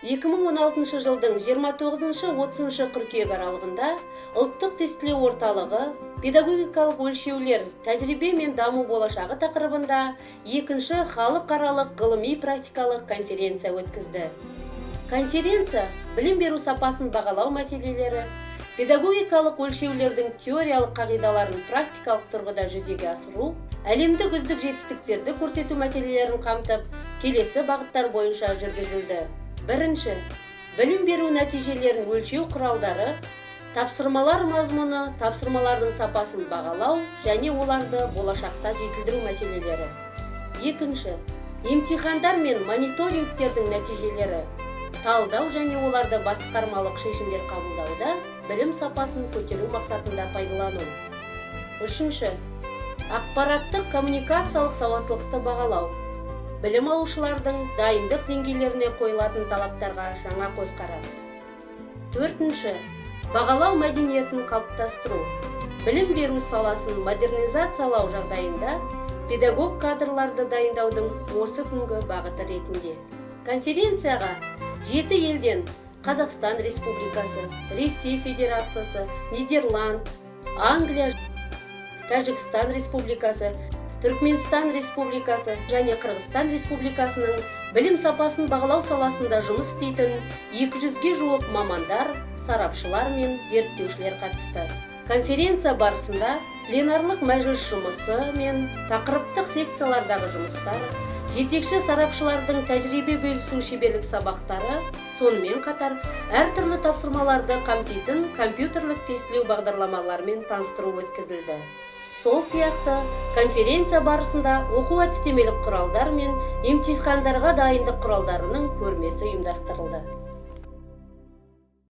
2016 жылдың 29-30 қыркүйек аралығында Ұлттық тестілеу орталығы «Педагогикалық өлшеулер: тәжірибе мен даму болашағы» тақырыбында екінші халықаралық ғылыми практикалық конференция өткізді. Конференция білім беру сапасын бағалау мәселелері, педагогикалық өлшеулердің теориялық қағидаларын практикалық тұрғыда жүзеге асыру, әлемдік үздік жетістіктерді көрсету мәселелерін қамтып, келесі бағыттар бойынша жүргізілді. Бірінші, білім беру нәтижелерін өлшеу құралдары, тапсырмалар мазмұны, тапсырмалардың сапасын бағалау және оларды болашақта жетілдіру мәселелері. Екінші, емтихандар мен мониторингтердің нәтижелері, талдау және оларды басқармалық шешімдер қабылдауда білім сапасын көтеру мақсатында пайдалану. Үшінші, ақпараттық коммуникациялық сауаттылықты бағалау, білім алушылардың дайындық деңгейлеріне қойылатын талаптарға жаңа көзқарас. Төртінші, бағалау мәдениетін қалыптастыру, білім беру саласын модернизациялау жағдайында педагог кадрларды дайындаудың осы күнгі бағыты ретінде. Конференцияға жеті елден: Қазақстан Республикасы, Ресей Федерациясы, Нидерланд, Англия, Тәжікстан Республикасы, Түркменстан Республикасы және Қырғызстан Республикасының білім сапасын бағалау саласында жұмыс істейтін 200-ге жуық мамандар, сарапшылар мен зерттеушілер қатысты. Конференция барысында пленарлық мәжіліс жұмысы мен тақырыптық секциялардағы жұмыстар, жетекші сарапшылардың тәжірибе бөлісу шеберлік сабақтары, сонымен қатар әртүрлі тапсырмаларды қамтитын компьютерлік тестілеу бағдарламаларымен таныстыру өткізілді. Сол сияқты конференция барысында оқу әдістемелік құралдар мен емтихандарға дайындық құралдарының көрмесі ұйымдастырылды.